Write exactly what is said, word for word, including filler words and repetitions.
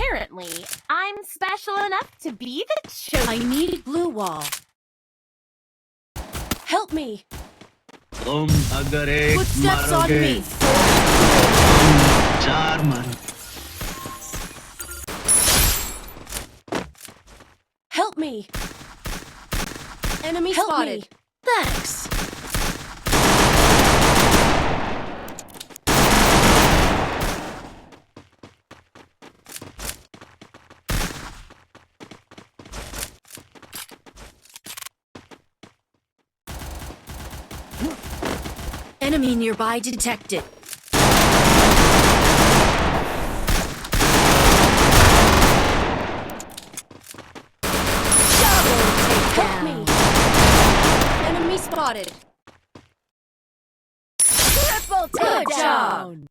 Apparently, I'm special enough to be the chosen. I need glue wall. Help me. तुम अगर एक Footsteps on मारोगे, me. चार मारो। Help me. Enemy Help spotted. Me. Thanks. Enemy nearby detected. Double takedown. Enemy spotted. Triple takedown.